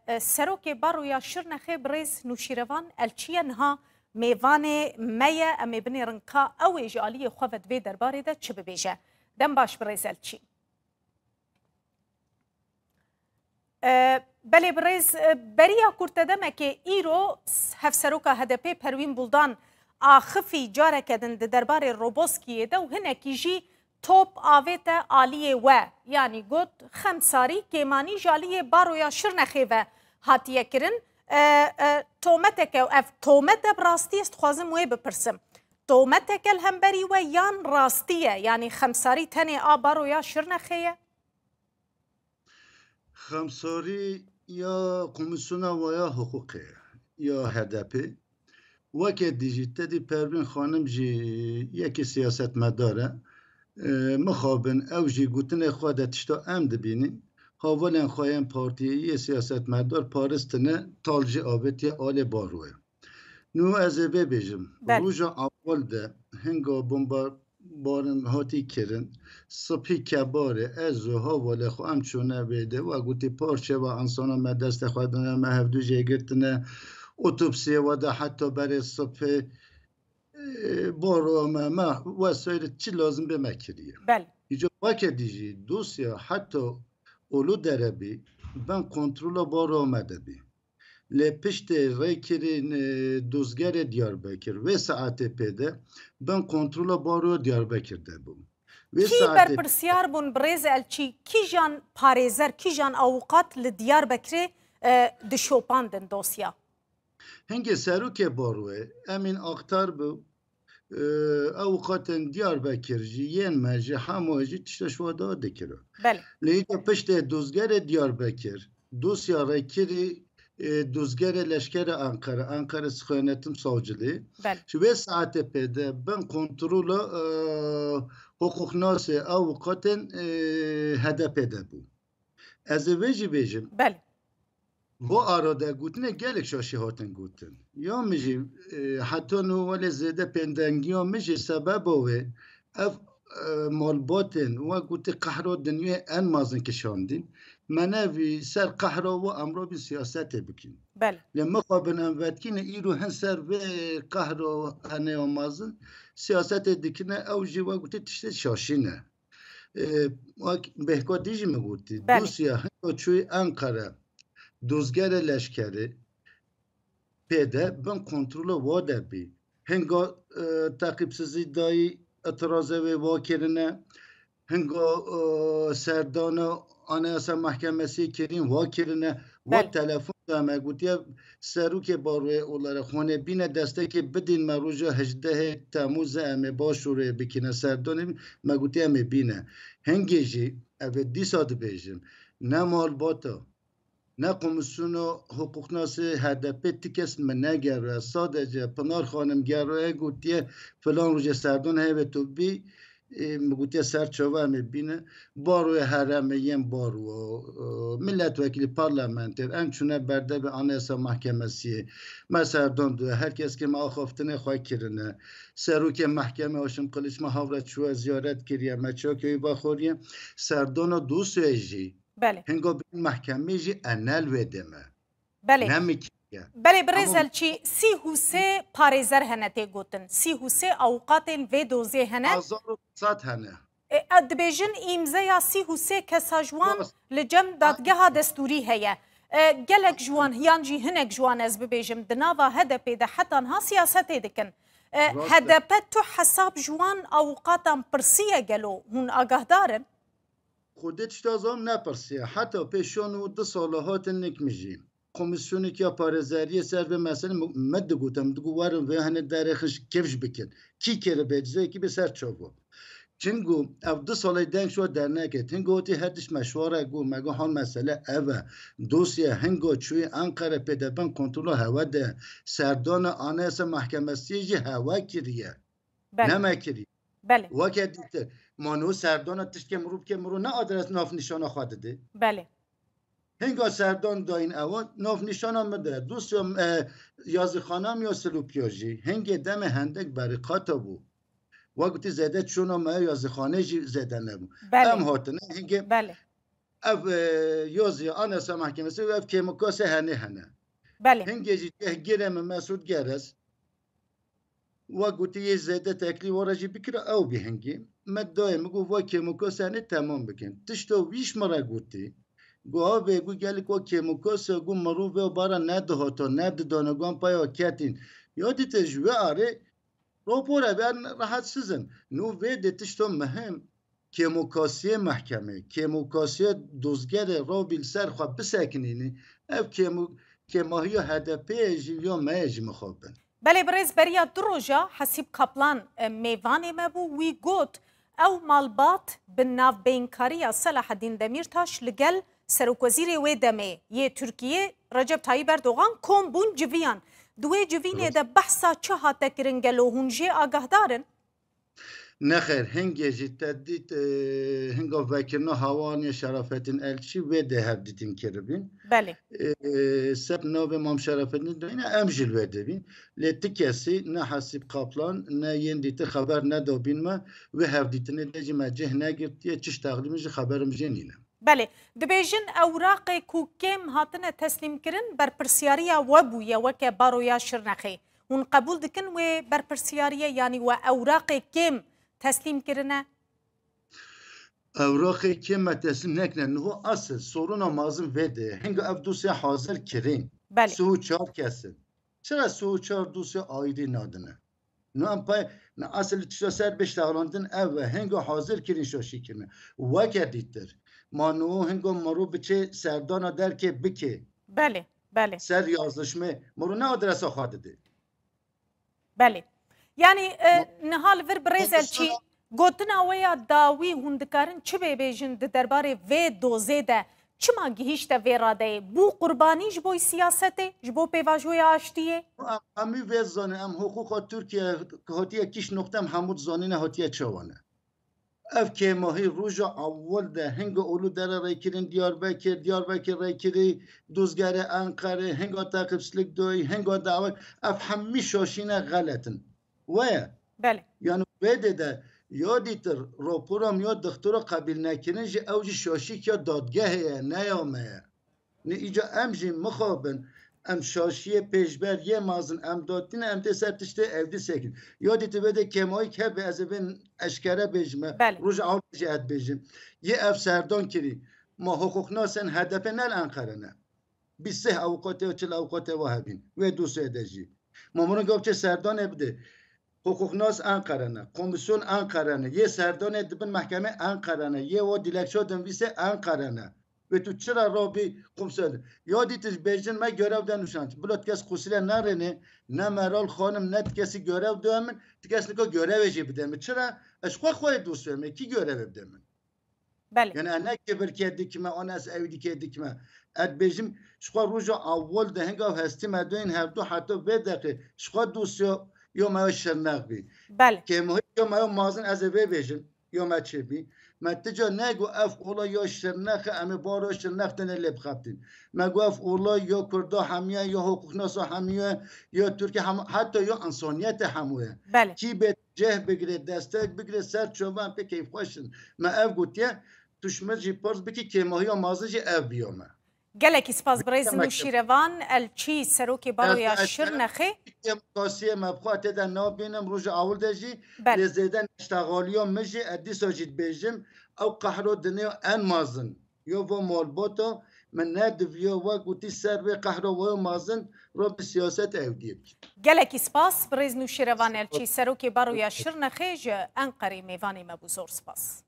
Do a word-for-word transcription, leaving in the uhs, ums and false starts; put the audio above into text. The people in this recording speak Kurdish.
E, Serokê Baroya Şirnexê birêz Nûşîrevan Elçî ye niha mêvanê me ye. Em ê binêrin ka ew ê ji aliyê xwe ve di vê derbarê de çi bibêje. Dem baş birêz Elçî. E, belê birêz, e, beriya ku te demekê îro s-, hevseroka H D P Perwîn Buldan axifî careke din di derbarê Roboskiyê de û hinekî jî top avête aliyê we, yanî got, Xemsarî kêmanî ji aliyê Baroya Şirnexê ve hatiye kirin. E, e, tometeke, ev tomet e, bi rastî ez dixwazim wê bipirsim. Tometeke li hemberî we yan rastî ye? Yanî Xemsarî tenê a Baroya Şirnexê ye? Xemsarî ya Komîsyona Waya Hiqûqê ya H D P. Weke dî jî te dî Pervîn Xanim jî yekî siyasetmedar e. E, mixabin ew jî gotinê xwe de tişta em dibînin. Havalên xwe yên partiyê yê siyasetmedar paristine tal jî avêtiye alê baroyê. Nû ez ê vê bêjim. Belê. Roja ewil de hinga bombarbarin hatî kirin, sibhî kebarê ez û havalê xwe em çûne vê de. We gotî parçe ve insana me destê xwe dane, me hevdû jê girtine. Otopsiyê we de heta berê sibhê, e, baro me, me wesayîl çi lazim bê me kiriye. Belê. Îca weke dî jî dosya heta Uludere bî, bin kontrola baro me de bî. Lê piştê rêkirîn, e, dozgerê Diyarbekir, wê saetê pê de bin kontrola baroya Diyarbekir de bû. Wê Kî saetê berpirsyar bûn birêz Elçî? Kîjan parêzer, kîjan awukat li Diyarbekirê, e, dişopandin dosya? Hingê serokê baroyê Emîn Aktar bû, e, awukatên Diyarbekir jî, yên me jî, hema jî tişta ji we de dikirin. Belê. Lê îta piştê dozgerê Diyarbekir, dosya rêkirî, e, dozgerê leşkerê Ankara, Ankara Sıkı Yönetim Savcılığı, Belê. Ji wê saetê pê de bin kontrola, e, huquqnasê awukatên, e, H D P de bû. Ez ê vê jî bêjim. Belê. Bo arode gotine gelek şaşî hatin gotin. Ya min jî, e, heta nû welê zêde pêndengiya min jî sebeba wê ev, e, malbatên we gotî qehra dinyayê en mezin kişandîn. Me nevî ser qehra we emro bî siyasetê bikîn. Belê. Lê mixabin em vetkîne îro hin ser vê qehra hene ya mezin siyasetê dikine, ew jî we gotî tiştê şaşî ne. E, wek Behkatî jî min gotî, Belê. Dosya hinga çûyî Enqere, dozgerê leşkerê pê de bin kontrola wa de bî. Hinga, e, teqîbsizî dayî, itirazê wê wa kirine, hinga, e, serdana Anayasa Mahkemesiyê kirîn wa kirine, wa Belê. Telefon da me gotiye, serokê baroyê olere xonê bîne destekê bidîn me roja hejdehê Temûzê em ê başûrê bikîne serdanê, me gotiye em ê bîne. Hingê jî ev ê dîsa dibêjim, ne malbata, ne Komîsyona Huquqnasê H D P ti kes min negeroye. Sadece Pinar Xanim geroye, gotiye filan rojê serdan heye wê tu bî, e, min gotiye ser çava em ê bîne. Baroyê herêmê yên baroya, e, milletvekilî, parlamenter, em çûne berdevê Anayasa Mahkemesiyê. Me serdan diye, her kes ke me axaftinê xwe kirine. Serokê mehkemê Haşim Kılıç me havre çûye ziyaret kiriye, me çakê wî vexwariye. Serdana dosyayê jî Belê. Hinga bin mehkemê jî enel wê deme. Belê. Ne min kiriye. Belê, birêz Elçî, sî û sê parêzer hene tê gotin. Sî û sê awukatên vê dozê hene. Hezar û sed hene. E, e, dibêjin îmzeya sî û sê kesa ji wan Rast. Li cem dadgeha destûrî heye. E, gelek ji wan, yan jî hinek ji wan ez bibêjim, di nava H D P de heta niha siyasetê dikin. E, Rast e. H D P tu hesab ji wan awukatan pirsiye gelo? Hûn agahdar in? Xwedê tişta zam nepirsiye. Heta pê şan û du sala hatin nik min jî. Komîsyoneke ya parêzeriyê ser vê meselê me, me digot, em digot werin vê hene derêxin ji kifş bikin. Kî kiribê cizeyekî bi ser çava. Çingo ev du salê deng şo derneket. Hingo tî her diş me şwara got, me got hal mesele ev e. Dosya hingo çûyî Ankara pê de bin kontrola hewe de. Serdana Anayasa Mahkemesiyê jî hewe kiriye. Belê. Ne me kiriye. Belê. Weke dîtir. Ma no serdana tiştke mirov ke mirov ne adres nav nîşana xwe dide. Belê. Hinga serdan dayîn ewa, nav nîşana min de, dosya, e, yazîxana min ya Silopiyê jî, hingê demê hendek berîqata bû. Wek gotî zêde çûna me ya yazîxanê jî zêde nebû. Belê. Em hatine, hingê Belê. Ev, e, yazıya Anayasa Mahkemesi ve ev kêmokasê henê hene. Belê. Hingê jî cihgirê min Mesûd Geres, we gotî yê zêde teklîf were jî bikira ew bî hingî. Me dayê min got, "Va kêmokasê henê temam bikin." Tişta wî ji min re gotî. Got, "Avê, got, gelik wa kêmokasê, got, mirovê bara nedihata, nedidane, got, em paya ketîn." Ya dîtir ji wê arê rapora ben rahatsizim. Nu vê de tişta muhim. Kêmokasiyê mehkemê, kêmokasiyê dozgerê rabî li ser xwe bisekinînî, ev kêmo-, kêmahiya H D P'ê jî ya me ye jî mixabin. Belê birêz, beriya du roja Hesîb Kaplan, e, mêvanê me bû, wî got, ew malbat bi navbeynkariya Selahaddîn Demîrtaş li gel Serokwezîrê wê demê yê Tirkiyê Recep Tayyip Erdogan kom bûn civiyan. Di wê civînê Rast. de behsa çi hate kirin, gelo hûn jê agahdar in? Nexêr, hingê jî te dît, e, hinga vekirina hewanê Şerafettin Elçî wê de hevdîtin kiribîn. Belê. E, seb navê Mam Şerafettin Dayne em jî li wê de bîn. Lê ti kesî, ne Hesîb Kaplan, ne yên dîtir xeber nedabîn me, wê hevdîtinê de jî me cih negirtiye, çi ji texlîmin jî xeberim jê nîne. Belê, dibêjin ewraqê ku kêm hatine teslîmkirin, berpirsiyariya we bûye weke baroya Şirnexê. Hûn qebûl dikin wê berpirsiyariyê, yanî we ewraqê kêm teslîm kirine? Ewraqê kêm me teslîm nekine. Niho esil soruna mazin vê de ye. Hinga ev dosya hazir kirîn. Belê. Sih û çar kes in. Çira sih û çar dosya ayrî nadine? Nu em pay, ne esil tişta ser biştexlandin ev e. Hinga hazir kirîn şaşî kirine. Weke dîtir. Ma niho hinga mirov biçê serdana derkê bikê. Belê, belê. Ser yazlişmê. Mirov ne adresa xwe didê. Belê. Yanî, e, Ma-, niha li vir birêz Elçî, gotina we ya dawî hûn dikarin çi bê bêjin di derbarê vê dozê de? Çima gihîşte vê radeyê? Bû qurbanî ji bo siyasetê, ji bo pêvajoya aştiyê? Em, em wî vê zanin, em hiqûqa Tirkiye ku hatiye kîş noqte em hemû dizanîne hatiye çawa ne. Ev kêmahî roja ewil de hinga Uludere rê kirin Diyarbekir, Diyarbekir rê kirî Duzgerê Enqerê, hinga teqîbsizlik doyî, hinga dawet, ev hemî şaşîne xelet in. Weye. Belê. Yani vê de de ya dîtir rapora ya dixtora qebîl nekirin jî ew jî şaşîk ya dadgehê ye, ne ya me ye. Nê îca em jî mixabin, em şaşiyê pêşber yê mazin em datîne, em tê ser tiştê ewdî sekin. Ya dîtir vê de kêmayîk hebe ez ê vê eşkere bêjime. Belê. Roja ewle jî ez bêjim. Yê ev serdan kirî. Ma hiqûqnasên H D P ne li Enqere ne. Bîst sih ewqatê û çil ewqatê wa hebîn. Wê dosyayê de jî. Ma mirin gav çê serdanê bide. Hiqûqnas Enqere ne. Komîsyon Enqere ne. Yê serdanê dibin mehkemê Enqere ne. Yê wa dilekçe dinvîsê Enqere ne. Wê tu çira rabî komisyon? Ya dîtir bêjin me görev de nuşand. Bila ti kes qusile nerêne, ne Meral Xanim, ne ti kesî görev de min, ti kes nika görevê jî bide min. Çira? Ez xwe xwe dosye me, kî görevê bide min? Belê. Yani ez ne kibirkê dikime, an ez ewîdîkê dikime. Ez bêjim, ji xwe roja ewil de hinga hestî me doyên hevdu heta vê deqê, ji xwe dosya yo me yo Şirnex bî. Belê. Kêmahî yo me yo mazin ez ê vê bêjim. Ya me çêbî. Me ti ca nego ev olay ya Şirnex e, em ê baro Şirnex tenê lê bixebitîn. Me got ev olay ya Kurda hemiye, ya hiqûqnasa hemiye, ya Tirkiye hemû, heta ya insaniyetê hemû ye. Belê. Kî bê cih bigire, destek bigire, ser çavan pê keyfxweş in. Me ev gotiye, tu ji min jî pirs bikî kêmahiya mazin jî ev biya me. Gelekî spas birêz Nûşîrevan Elçî, serokê baroya Şirnexê. Demokrasiyê me bi xwe tê de nabînim, roja ewil de jî Belê. lê zêde neştexaliya min jî ez dîsa jî dibêjim, ew qehro dinê en mazin. Yo vo malbata min nediviya we gotî ser vê qehro we mazin ro bi siyaset ewdiyê bikî. Gelekî spas birêz Nûşîrevan Elçî, serokê baroya Şirnexê ji Enqerê mêvanê me bû. Zor spas.